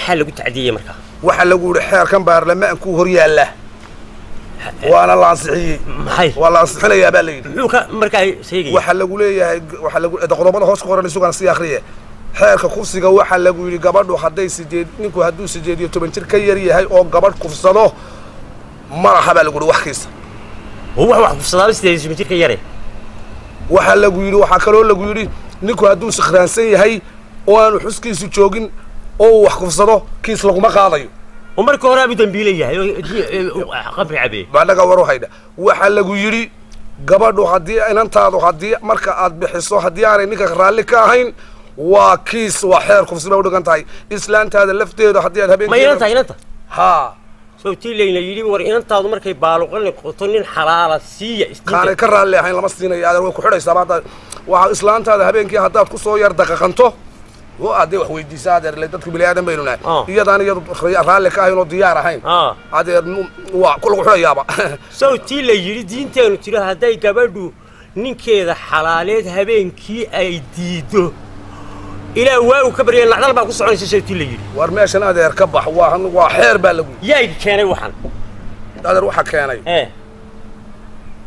Maxaa lagu tacdiyey markaa? Waxaa lagu yidhi xeerkan baarlamaankuu hor yaalla, waana la ansixiyey. Maxay? Waa la ansixinayaa baa la yidhi. Muxuu ka markaa sheegaya? Waxaa lagu leeyahay, waxaa lagu qodobada hoos ku qoran isugaan sii akhriye. Xeerka kufsiga waxaa lagu yidhi gabadhu hadday sideed, ninku hadduu 18 jir ka yar yahay oo gabadh kufsado, ma laha baa lagu yidhi wax kiisa. Oo wax kufsadaaba 18 jir ka yare? Waxaa lagu yidhi, waxaa kaloo lagu yidhi ninku hadduu sikhraansan yahay oo aanu xuskiisu joogin oo uu wax kufsado, kiis laguma qaadayo. Oo marka hore abu dambiile yahay oo qamri cabee. Annaga waru haydha. Waxaa lagu yidhi gabadhu haddii inantaadu haddii marka aad bixiso haddii aanay ninka raalli ka ahayn, waa kiis, waa xeer kufsi bay udhigan tahay. Islaantaada lafteedu haddii aad habeenkii Ma inanta inanta? Haa. Sawtii layna yidhi war inantaadu markay baaluqa noqoto nin xalaala siiya isdiinta. Kaanay ka raalli ahayn lama siinayo, adeer. Way ku xidhaysaa hadda. Waxaa islaantaada habeenkii haddaad kusoo yar daqaqanto oo aad dee wax weydiisa, adeer, ile dadku bini aadan baynu nahay, iyadaan iyadu raalli ka ahayn oo diyaar ahayn, adeer, waa ku lagu xidhayaaba. Sawtii la yidhi diinteenu tiro hadday gabadhu ninkeeda xalaaleed habeenkii ay diiddo ilaa waagu ka barya nacdal baa ku soconaysa, sawtii la yidhi? War meeshan, adeer, ka bax. Waa xeer baa lagu yidhi. Yaa keenay waxan? Adeer, waxaa keenay ee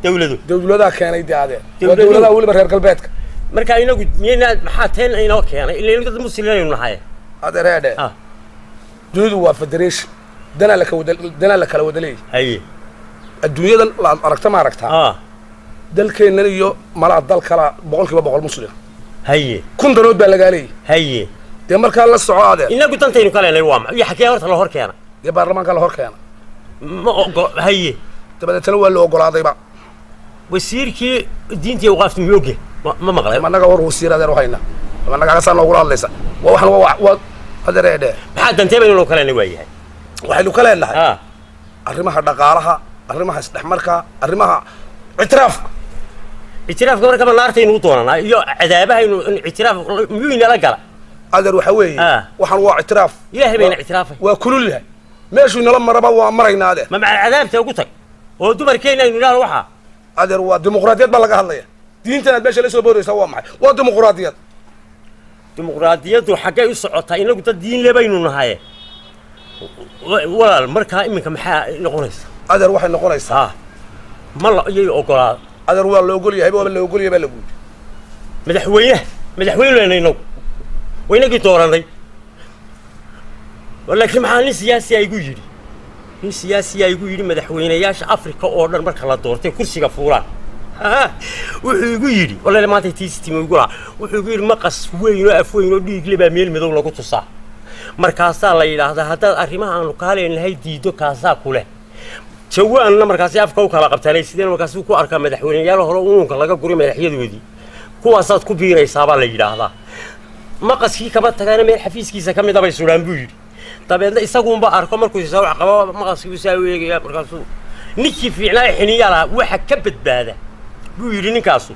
dawladu. Dawladaha keenay dee, adeer, waa Dawladuhu. dawladaha weliba reer galbeedka. Marka inagu miyaynaa, maxaa teen inoo keenay? Ila inagu dad muslimaynu nahay. Adeer, heedhe, dunidu waa federation, danaa la kawada, danaa la kala wada leeyahy. Adduunyadan la aragta ma aragtaa? Dalkeennan iyo malaa dal kala 100% muslima. 1000 danood baa lagaa leeyahy. Dee markaa la soco, adeer. Inagu dantaynu ka leenahay waa maxay iyo xagee horta la hor keena? Dee baarlamaanka la hor keena. Ma ogo, haye. Dabadeetana waa la ogolaadayba. Wasiirkii diinta iyo awqaafta miyuu ogyahay? Ma maqlay? Ma naga war wasiir, adeer, u hayna ma nagaasaa noogula hadlaysa? Waa waxan waa, adeer, heedhe. Maxaa dantee baynu ka leenahay waa yahay? Waxaynu ka leenahay arrimaha dhaqaalaha, arrimaha isdhexmarka, arrimaha ictiraafka. Ictiraafka markaba naartaynu u doonanaa iyo cadaabahaynu in ictiraaf miyuu inala gala? Adeer, waxa weeye waxaan waa ictiraaf. Ilaahay bayna ictiraafay. Waa kulul yahay, meeshuu inala maraba waa maraynaa, adeer. Ma maca cadaabta ugu tag oo dumarkeena aynu idhaahno waxaa? Adeer, waa dimuqraadiyad baa laga hadlaya. Diintan aad meesha la soo boodaysaa waa maxay? Waa dimuqraadiyad. Dimuqraadiyaddu xaggay u socotaa? Inagu dad diin le baynu nahay, walaal. Markaa iminka maxaa noqonaysa? Adeer, waxay noqonaysaa ma la iyay ogolaa? Adeer, waa la ogol yahay, waaba la ogol yahay baa lagu yidhi. Madaxweynaha madaxweyne inagu waa inagii dooranay, laakiin maxaa nin siyaasiya igu yidhi, nin siyaasiyaa igu yidhi madaxweynayaasha Afrika oo dhan marka la doortay kursiga fuulaan, wuxuu igu yidhi, wallahi maanta tiisitimi igu lahaa, wuxuu igu yidhi maqas weyn oo af weyn oo dhiigle baa meel madow lagu tusaa, markaasaa la yidhaahdaa haddaad arrimaha aanu kaa leenahay diiddo, kaasaa ku leh jawaanna. Markaasi afka u kala qabtaanay sideen, markaasuu ku arkaa madaxweyneyaal hore unuunka laga guray madaxyadoodii, kuwaasaad ku biiraysaabaa la yidhaahdaa. Maqaskii kama tagana, meel xafiiskiisa ka mida bay sudhaan buu yidhi. Dabeedna isaguunba arko markuu isaa wax qabo, maqaskii saa u eegaya, markaasuu ninkii fiicnaa ee xiniyaa lahaa waxa ka badbaada buu yidhi ninkaasu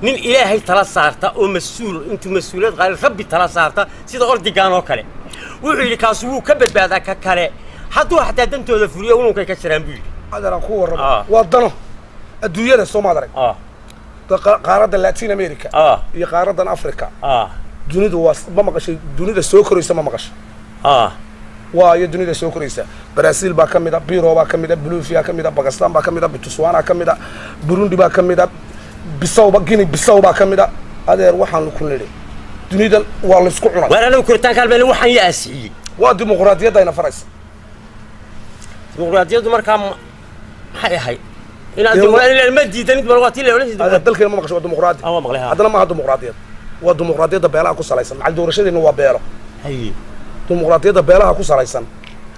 nin Ilaahay tala saarta oo mas-uul intuu mas-uuliyad qaali Rabbi tala saarta sida ordigaan oo kale. Wuxuu yidhi kaasu wuu ka badbaadaa, ka kale hadduu xataa dantooda fuliyo ununkay ka jiraan buu yidhi. Adeer, aan ku warramo. Waa dano adduunyada, soo maad arag qaaradda Latin America iyo qaaraddan Africa? Dunidu waa, ma maqashay dunida soo koraysa? Ma maqashay? Waa iyo dunida soo koraysa. Brazil baa ka mid a, Peru baa ka mid a, Bolivia ka mid a, Pakistan baa ka mid a, Botswana ka mid a, Burundi baa ka mid a, Bissau ba, Guinea Bissau baa ka mid a. Adeer, waxaanu ku nidhi dunidan waa laysku cunay. Waar anagu koritaanka albeen waxaan yaa asixiyey? Waa dimuqraadiyadda ayna faraysa. Dimuqraadiyaddu markaa maxay ahayd inaad Dee dimuqraadi ma diidanid bal waa tii la odhan Adeer, jiray. Dalkeena ma maqasho waa dimuqraadi? Ah, waa maqlay, ha. Haddana maaha dimuqraadiyad, waa dimuqraadiyadda beelaha ku salaysan. Macal doorashadeenna waa beelo. Dimuqraadiyadda beelaha ku salaysan.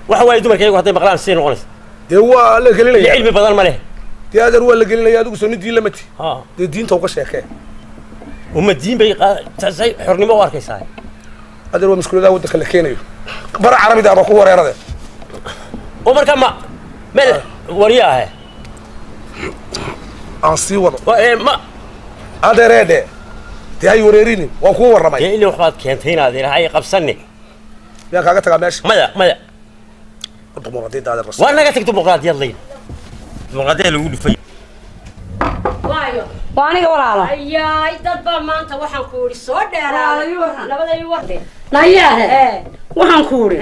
Waxa waaye dumarka iyagu hadday maqlaan siday noqonaysa? Dee waa la Ile gelinaya. Cilmi badan ma leh. Dee adeer, waa la gelinaya. Adigu soo nin diin lama ti? Ha. Dee diinta uga sheekee. Uma diin bay taasay xornimo u arkaysaa. Adeer, waa mushkuladaha waddanka la keenayo. Bara carabida ama ku wareerade. Oo markaa ma meel wariyaahe? Aan sii wado. Ma Adeereedhe, dee hay wareerinin, waan kuu warramay. Dee ilaa waxbaad keentay inaad hay qabsanne. Miyaan kaaga tagaa meesha? Maya, maya. Dimuqraadiyadda, adeer, Waa naga tag dimuqraadiyad layn, dimuqraadiyad lagu dhufay. Waayo. Waa aniga, walaalo. Ayaay, dad baa maanta waxaan ku idhi soo dheeraaday. Walaalo, ii warran. Labada ii warde. Nayaahe. Ee. Waxaan ku uri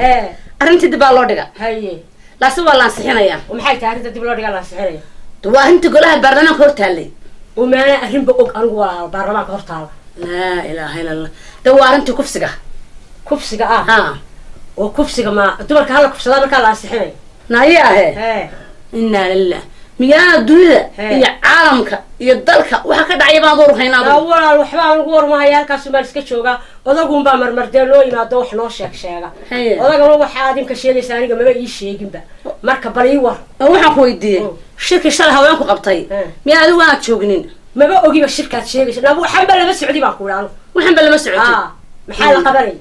arrintii dib baa loo dhiga. Haye. Laase waa la ansixinayaa. Maxay tahay arrinta dib loo dhiga la ansixinaya? Waa arrintii golaha baarlamaanka hor taallay. Umaana arrinba og anigu waa baarlamaanka hor taala. Laa ilaaha illa Allah. De waa arrintii kufsiga. Kufsiga ah? Ha. Oo kufsiga ma dumarka hala kufsadaa markaa la ansixinayo? Naye ahe. Inaa lilah. Miyaana dunida iyo caalamka iyo dalka waxa ka dhacaya baan door haynaa. Walaal waxba aan ugu warmahaya, halkaas baan iska joogaa. Odaguun baa marmardee loo yimaado wax noo sheeg sheega. Odagana waxa aad imka sheegaysa aniga maba ii sheeginba, marka bal ii war. Waxaan ku weydiiyey shirkii shalay haweenku qabtay miyaa adigu aad joognin? Maba ogiba shirkaad sheegaysa, waxanba lama socdi baan ku idhi anigu. Waxanba lama socotid? Maxaa la qabanaya?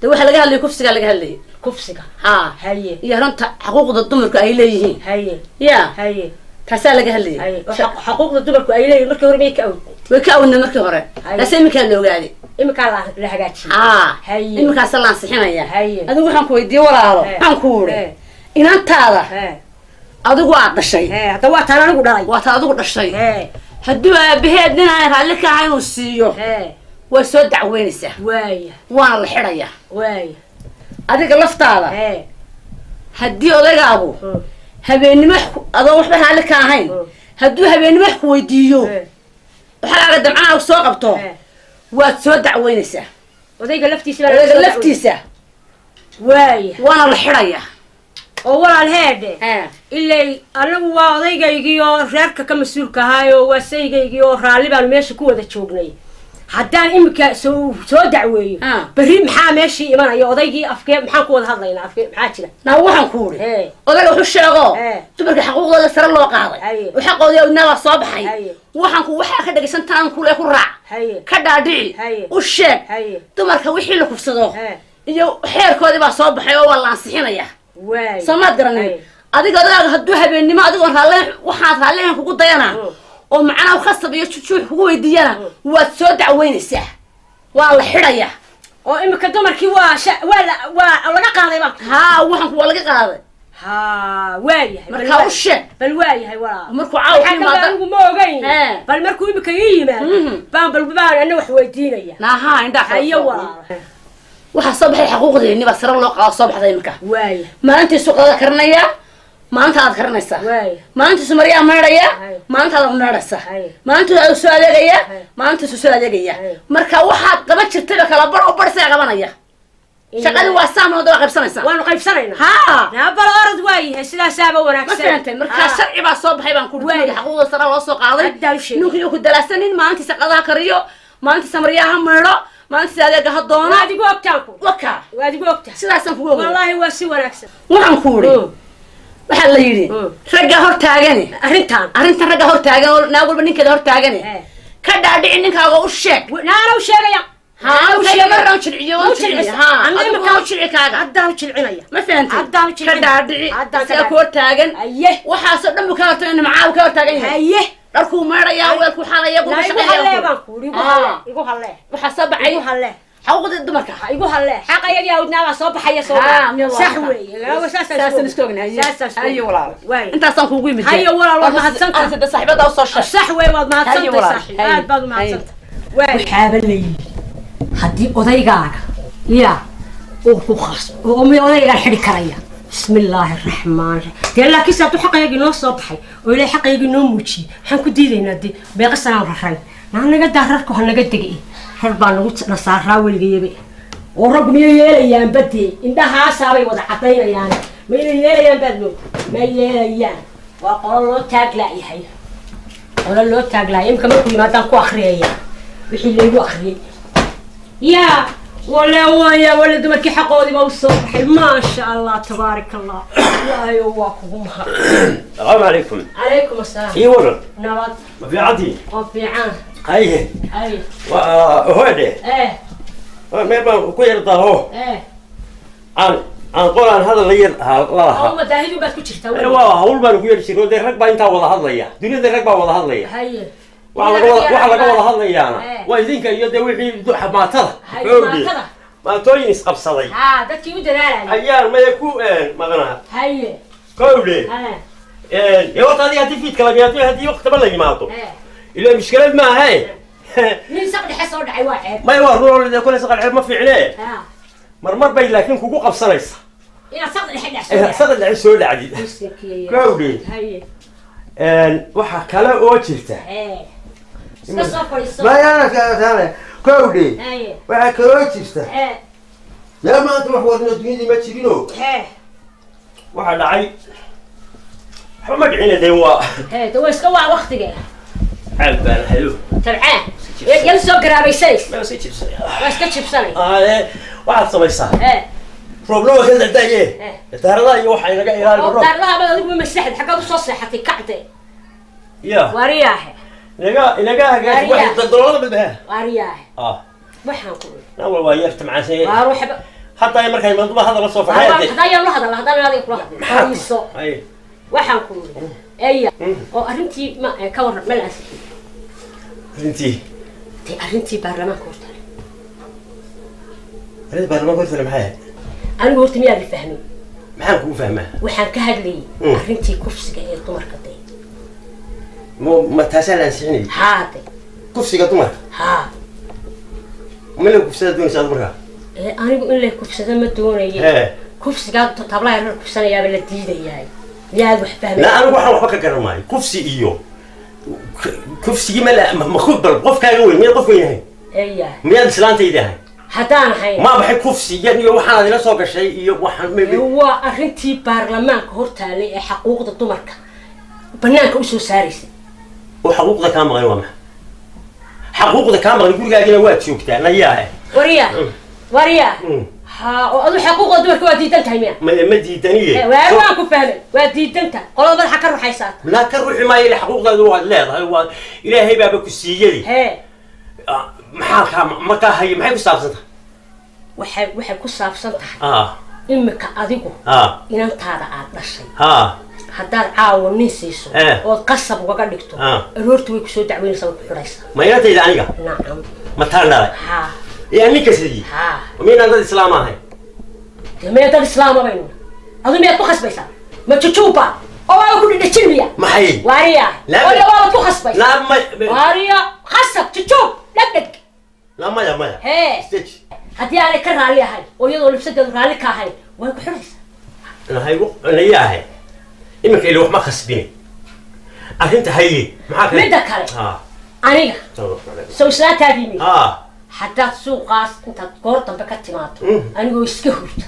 De waxaa laga hadlayay kufsigaa laga hadlayay. Kufsiga? Ha. Haye. Iyo runta xuquuqda dumarku ay leeyihiin. Haye. Ya. Haye. Taasaa laga hadlayay. Xuquuqda dumarku ay leeyihiin markii hore may ka awd? Way ka awdna markii hore, laase iminkaa la ogaaday. Iminkaa la hagaajiyey. Haa, iminkaasa la ansixinaya. Adigu waxaan ku weydiiyey walaalo, waxaan ku uri inantaada adigu aad dhashay. Hadda waa taan anigu dhalay. Waa taan adigu dhashay. Hadduu aabaheed nin aan raalli ka ahay inuu siiyo, way soo dacweynaysaa. Waaya. Waana la xidhayaa. Waaya. Adiga laftaada haddii odaygaagu habeennimo adoon waxba raalli ka ahayn hadduu habeennimo wax ku weydiiyo, waxaaga damcanaha soo qabto, waad soo dacweynaysaa. Odayga laftiisa? Odayga laftiisa. Waaya. Waana la xidhayaa. Oo walaal heedhe, ilay anagu waa odaygaygii oo reerka ka mas-uulka ahaayoo waa saygaygii oo raalli baanu meesha ku wada joognay. Haddaan iminka soo dacweeyo berri maxaa meeshii imanaya? Odaygii afkee maxaan ku wada hadlaynaa? Afkee maxaa jira? Naa waxaan ku uri odayga wuxuu sheego dumarka xaquuqdooda sare loo qaaday oo xaqoodii awdnaa baa soo baxay. Waxaan ku waxaa ka dhegaysan taan kule ku raac, ka dhaadhici, u sheeg dumarka wixii la kufsado iyo xeerkoodii baa soo baxay oo waa la ansixinayaa. Soo maad garanin? Adiga odagaaga hadduu habeennimo adigoon raalleen waxaad raalleen kugu dayana oo macnaha khasab iyo jujuux kugu weydiiyana, waad soo dacweynaysaa, waa la xidhayaa. Oo imika dumarkii waa waa laga qaaday baa? Haa, waxaan waa laga qaaday. Ha, waayahay. Markaa u sheeg. Bal waayahay walaal. Markuu caawa ku yimaado. Anigu ma ogeyn. Bal markuu imika ii yimaado baan bal baan ana wax weydiinaya. Naaha indhaa. Hayo walaal. Waxaa soo baxay xaquuqdeeni baa sare loo qaado soo baxday imika. Waaya. Maalintiisu qadada karinaya, maalinta aad karinaysaa. Maalintiisu maryaa meedhaya, maalinta aad meedhaysaa. Maalintiisu aad soo adeegaya, maalintiisu soo adeegaya. Marka waxaad qaban jirtayba kala bar oo bar isaga qabanaya. Shaqadii waa saamood, waa qaybsanaysaa. Waanu qaybsanaynaa. Haa. Naa bal orod, waayahay, sidaasaaba wanaagsan. Ma fahantay? Markaa sharci baa soo baxay baan ku dhigay, xaquuqda sare loo soo qaaday. Ninkii uu ku dalaasanin maalintiisa qadaha kariyo, maalintiisa maryaha meedho, maalintiisa adeega ha doono. Waad igu ogtaan ku. Waka. Waad igu ogtaa. Sidaasaan kugu ogay. Wallaahi waa si wanaagsan. Waxaan ku uri waxaa la yidhi ragga hor taagani arrintan, arrintan ragga hor taagan oo naag walba ninkeeda hor taagani, ka dhaadhici ninkaaga, u sheeg. Naana u sheegaya. Ma fahantay? Ka dhaadhici isaga ku hor taagan. Waxaasoo dhan buu ka hortaagan, macaabu ka hor taagan yahay. Dharkuu meedhayaa, weelkuu xalaya, gurka shaqeynaya. Waxaa soo baxay xuquuqdii dumarka. Igu halle, xaqayagii awdnaa baa soo baxaya. Soo sax weeye. Saasaan iska ognahay. Haye walaal, intaasaan kuugu yimid. Haye walaal, waad mahadsantahay. Saaxiibada usoo sheeg. Sax weeye, waad mahadsantahay saaxiib, aad baad u mahadsantahay. Waxaaba la yidhi haddii odaygaaga yaa uu ku khasbo oo mi odaygaa xidhi karaya. Bismi illaahi araxmaan raxiim. Dee laakiinse hadduu xaqaygii noo soo baxay oo ilaahay xaqaygii noo muujiyey, maxaan ku diidaynaa? Dee beeqa sanaan raray naa naga daa rarku ha naga degay. Rar baa nagu nasaaraa weligayaba oo raggu miyay yeelayaanba? Dee indhahaasaabay wada cadaynayaan. Ma inay yeelayaan baad moog? Ma yeelayaan, waa qolo loo taaglaayahay, qolo loo taaglaayay. Imika markuu yimaadaan ku akriyaya wixii laygu akriyay. Yaa wale waya wale, dumarkii xaqoodiiba u soo baxay. Maasha Allah, tabaarak Allah, ilaahayo waa kugu mahad. Salaamu calaykum. Calaykum asalaam. Ii waran? Nabad. Ma fiicantii? Oo fiican. Haye. Haye. Waa hoydhe. Meel baan ku yar daaho. Aan qolaan hadal la yar la lahaa. Oo madaahidu baad ku jirtaa? Waa hawl baan ku yar jiro. Dee rag baa intaa wada hadlaya, duniyada rag baa wada hadlaya. Haye. Waxa laga wada hadlayaana waa idinka iyo dee wixii maatada maatooyin isqabsaday. Dadkii u dadaalaya ayaan maya ku maqnaa. Haye. Kowdhe, ee horta adiga haddii fiidka la yimaado, haddii waqtaba la yimaado, ilaa mushkilad ma ahe. Nin saq dhexe soo dhacay waa ceeb. Maya, waa run dee, kule saqal ceeb ma fiicne. Marmar bay laakiin kugu qabsanaysaa. Inaad saqda dhexe dhacso. Sada dhexe soo dhacdid. Bisinkiya. Gawdhi. Haye. Waxaa kale oo jirta. Hee, iska soo fadhiiso. Gawdhi. Haye. Waxaa kaloo jirta. Hee. Yaa maanta wax wadna dunyadii ma jirino. Hee. Waxaa dhacay, waxba ma dhicina dee, waa Hee, de waa iska, waa waktiga. Caab baan hayo. Tabcaan yala soo garaabaysanaysa. Ma iska jibsanaya. Waa iska jibsanay. Waxaad samaysaa. Hee. Roobna waa ka dadaye. Daaradaha iyo waxaa inaga ilaali Oo roob. Daaradaha baad adigu ma masaxid, xaggaad usoo seexatay? Kacde. Ya. Waariyaahe. Inaga hagaaji. Waariyah. Wax daldaloolada badbaha. Waariyaahe. Ah. Waxaan ku iri. Na waa yarta macaansan. Waar waxba. Hadda markay manduba hadda la soo Haddaan fadhiya. Haddaan yaan la hadal, haddaan adiga kula hadlin, fadhiiso. Ay. Waxaan ku iri eya, oo arrintii ma ka warran, ma la ansixin? Arrintii? Dee arrintii baarlamaanka horta. Arrinta baarlamaanka hortale maxay ahayd? Anigu horta miyaad i fahmin? Maxaan kugu fahmaa? Waxaan ka hadlayay arrintii kufsiga ee dumarka dee. Ma taasaa la ansixinayay? Haa de. Kufsiga dumarka? Haa. Ma la kufsada doonaysaa dumarka? Ee, anigu in la kufsado ma doonaye. Kufsigaa tablaha yarar kufsanayaaba la diidayaay, miyaad wax fahmay? La, anigu waxaan waxba ka garan maayo kufsi iyo kufsigii. Ma la ma ku bal qofkaaga weyn, miyaad qof weyn ahay? Eya. Miyaad islaantayda ahay? Haddaan ahayn. Ma maxay kufsi iyo waxaan ila soo gashay iyo waxaan Waa arrintii baarlamaanka hortaalay ee xaquuqda dumarka banaanka usoo saaraysay. Oo xaquuqda kaa maqan waa maxay? Xaquuqda kaa maqan, gurigaagina waad joogtaa nayaa. Wariya, wariya. Ha, oo adu xaquuqda dumarka waa diidan tahay miya? Ma diidaniye. Waa, waan ku fahmay, waa diidan tahay, qolada madaxa ka ruxaysaa. La ka ruxi maayo, ila xaquuqdaadu waad leedahay, waa Ilaahay baaba ku siiyadi. Hee. Maxaa kaa markaa haya? Maxay ku saabsan tahay? Waxay ku saabsan tahay imika adigu inantaada aad dhashay haddaad caawa nin siiso ood qasab ugaga dhigto, aroorta way kusoo dacweynaysaa, way ku xidhaysaa. Ma inantayda aniga? Nacam. Ma taan dhalay? Haa. Yaa ninka sidii? Haa. Miynaan dad islaam ahay? Dee miyaa dad islaama baynu? Adu miyaad ku khasbaysaa? Ma jujuuba oo waaba ku dhidhajin miya? Maxay? Waariya. La- Oya, waabad ku khasbaysaa. La, ma. Waariya, khasab, jujuub, dhegdheg. La, maya, maya. Hee. Stage. Haddii aanay ka raalli ahayn oo iyadoo libsadeedu raalli ka ahayn, way ku xidhaysaa. Haygu nayaahay, iminka ila wax ma khasbine, arrinta haye, maxaa kale? Midda kale, aniga sow islaantaadii mi haddaad suuqaas intaad goor dambe ka timaado, anigoo iska hurta,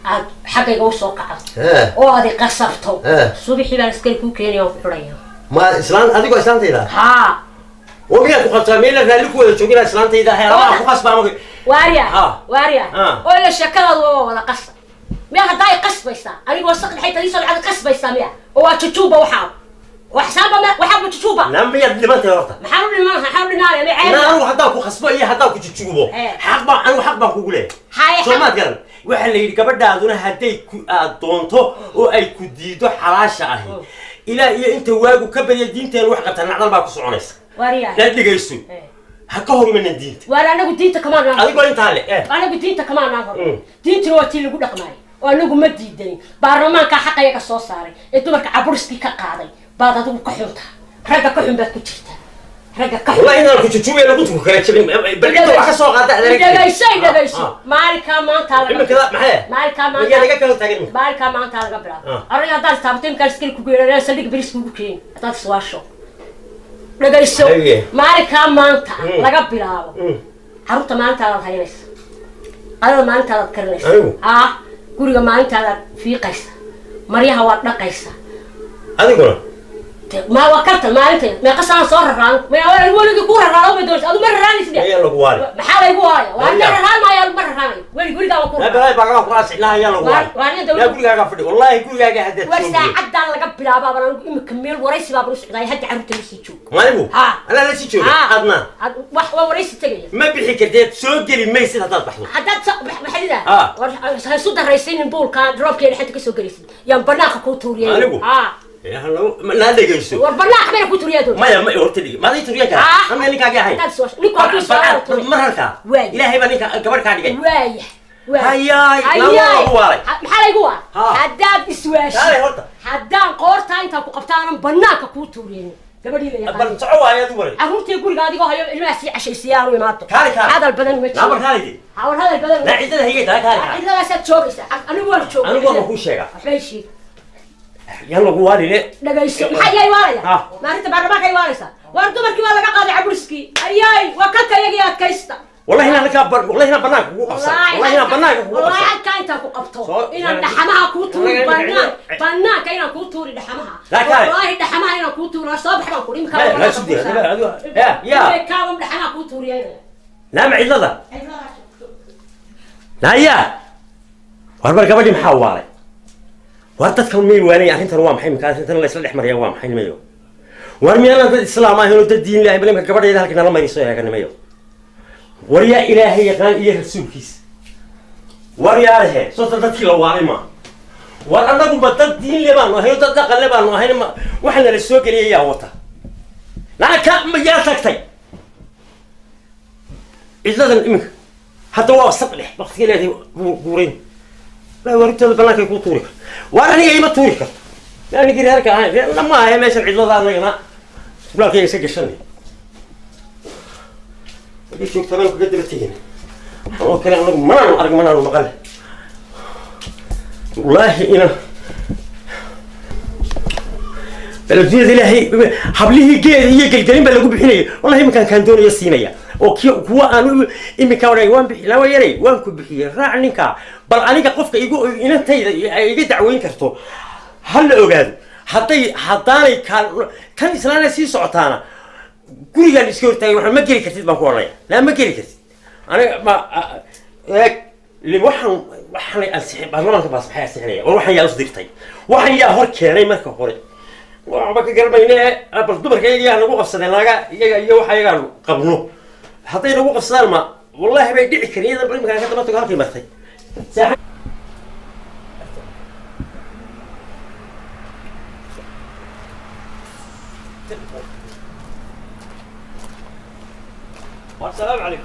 aad xaggayga usoo kacdo oo aad i qasabto, subaxii baan askari kuu keenaya, waan ku xidhaya. Ma islaan adigoo islaantayda? Haa. Oo miyaad ku qabtaa meel raalli ku wada joogin islaantayda ahay ama ku khasbaa ma? Waarya. Waarya. Oo ila sheekadaadu waa wada qasab miya? Haddaa i qasbaysaa anigoo saq dhexay tadii soo dhacda qasbaysaa miya? Oo waa jujuuba, waxaa waxsaanba waxaaba jujuuba. Na miyaad dhimantay horta? Maxaan u dhiman? Maxaan u dhinaanaya? Na Ceeb. Anigu haddaan ku khasbo iyo haddaan ku jujuubo, xaq baa, anigu xaq baan kugu leeyahay. Haye. Soo maad garan, waxaa la yidhi gabadhaaduna hadday ku aad doonto oo ay ku diido xalaasha ahi, ilaa iyo inta waagu ka barya diinteenu wax qabta, nacdal baa ku soconaysa. Waarya. La dhegayso, ha ka hor imanan diinta. Waar, anagu diinta kamaan. Adigoo intaa le Anagu diinta kamaanaan hor. Diintuna waa tii lagu dhaqmaayay oo anagu ma diidanin. Baarlamaanka xaqayaga soo saaray ee dumarka caburiskii ka qaaday baad adigu ka xuntaa, ragga ka xun baad ku jirtaa, ragga ka xun. Wallahi inaan ku jujuubaya lagu tuko kala jabin, bal inta wax ka soo qaada aad aragtid. Dhegayso, dhegayso, maalinkaa maanta laga Iminka maxay? Maalinkaa Miyaa maanta laga kala taagan iminka? Maalinkaa maanta laga bilaabo. Aniga haddaad taabato imkaan askari kugu yeedhan, saldhig biris kugu keeni haddaad iswaasho. Dhegayso. Haye. Maalinkaa maanta laga bilaabo, carruurta maalintaadaad haynaysa, adada maalintaadaad karinaysa. Anigu? Ah, guriga maalintaadaad fiiqaysa, maryaha waad dhaqaysa. Adiguna? Ma waa kartan maalintayda meeqa saan soo raraan? Weligii kuu raraado bay doonaysa, adu ma raraanaysid. Ayaa lagu waali. Maxaa laygu waaya? Waa Ayaa. ma raraan maayo, ma raraanayo welig, weligaa waan ku La raraan. balay baa ku raasicnaa, ayaa lagu waali. Waa nin dawlad- Yaa gurigaaga fadhi, wallahi gurigaaga haddaad War soo gelin. saacadan laga bilaabo baan anigu imika meel waraysi baaban u socdaay, hadda carruurta la sii joog. Maaligu? Ha. Anaa la sii jooga? Ha. Adna? Wax waa waraysi tegaya. Ma bixi karteed, soo geli maysid haddaad baxdo. Haddaad maxaa Ha. war ha isu daraysanin, buulka roobkeena xanta kasoo gelaysid yaan banaanka kuu tuuriyay. Anigu? Ha. Naa dhegayso. War banaanka bayna kuu tuuriyaa doonta. Maya, ma horta dhigi maaday turiyan karaa. Anaa ninkaagii ahayn. Haddaad soo ninku hadduu soo Bal- tuuray. Mararkaa Waay. Ilaahay baa ninka gabadh kaa dhigay. Waaya. Hayaay, lama lagu waalay. Maxaa laygu waalay? Ha. Haddaad iswaashid, Kaalay horta. haddaan qoortaa intaan ku qabta aanan banaanka kuu tuuriyeynin. Gabadhii la yaqaan. Bal soco waayo adigu waray. Carruurtii guriga adigoo hayo ilmaha sii cashaysiyaanu imaado. Kaali, kaali. Hadal badan ma jiro. Laabar kaalidi. Hawar hadal badan. Laa ciddada higay tahay, kaali kaali. Cidladaasaad joogaysaa. Anigu waan joogay. Anigu waan kuu sheegaa. Waxbay sheeg. Yaan lagu waaline. Dhagayso, maxaa yaay waalaya? Ah. Maarinta baarlamaanka ay waalaysaa. Waar dumarkii baa laga qaaday caburiskii. Ayaay, waa kalka iyagii adkaysta. Wallahi inaan halkaa wallahi inaan banaanka kugu qabsan, wallahi inaan banaanka kugu Wallaahi qabsan. Halkaa intaan ku qabto Soo- inaan dhaxamaha kuu tuuri Wallahi banaan banaanka inaan kuu tuuri dhaxamaha. Laa kaale. Wallaahi dhaxamaha inaan kuu tuuri. Soo bax baan kuri imika. Maya, laa sugdi, ya ya. Kaaban dhaxamaha kuu tuuriyay. Naama cidlada naya. War bar gabadhii maxaa waalay? War dadkan miyay waanay? Arrintan waa maxay imika? Arrintan la isla dhex maraya waa maxay nimayo? War miyaanan dad islaam ahayn oo dad diin lahayn? Bal imika gabadhayda halka nala marayso eega nimayo. War yaa Ilaahay yaqaan iyo rasuulkiisa. War yaalehe, sota dadkii la waalay maaha. War annaguba dad diin le baanu ahayn oo dad dhaqan le baanu ahayn. Ma waxa nala soo geliyay yaa wata lacagka ma yaa tagtay cidladan iminka? Hadda waa saq dhex waqtiga leedahay buurayn. La warintooda bannaankay kuu tuuri karto. Waar aniga ima tuuri karto, anigii reerka ahayn, reerna ma ahe meeshan cidlada. Anagana sulaalkayga iska gashanay hadii joogta baan kaga daba tegin oo kale. Anagu manaanu arag, manaanu maqal. Wallaahi ina bal adduunyada Ilaahay hablihii geed iyo gelgelin baa lagu bixinaya. Wallahi iminkaan kaan doonaya siinaya oo ki kuwa aan iminkaa odhanay waan bixi lama yaray, waan ku bixiyey, raac ninkaa. Bal aniga qofka igu inantayda ay iga dacweyn karto ha la ogaado. Hadday haddaanay kaan tan islaana sii socotaana gurigaan iska hortaagay, waxaan ma geli kartid baan ku odhanaya. Laa, ma geli kartid. Aniga ma eeg waxaan ansixin baarlamaanka baas maxay ansixinaya? War waxaan yaa usdirtay? Waxaan yaa hor keenay marka hore? Waxba ka garamayne. Bal dumarka iyaga yaa nagu qabsadeen naga iyaga iyo waxa iyagaanu qabno hadday nagu qabsadaan ma wallahi bay dhici karin iyadan. Bal iminkaan ka daba tago halkay martay. السلام عليكم.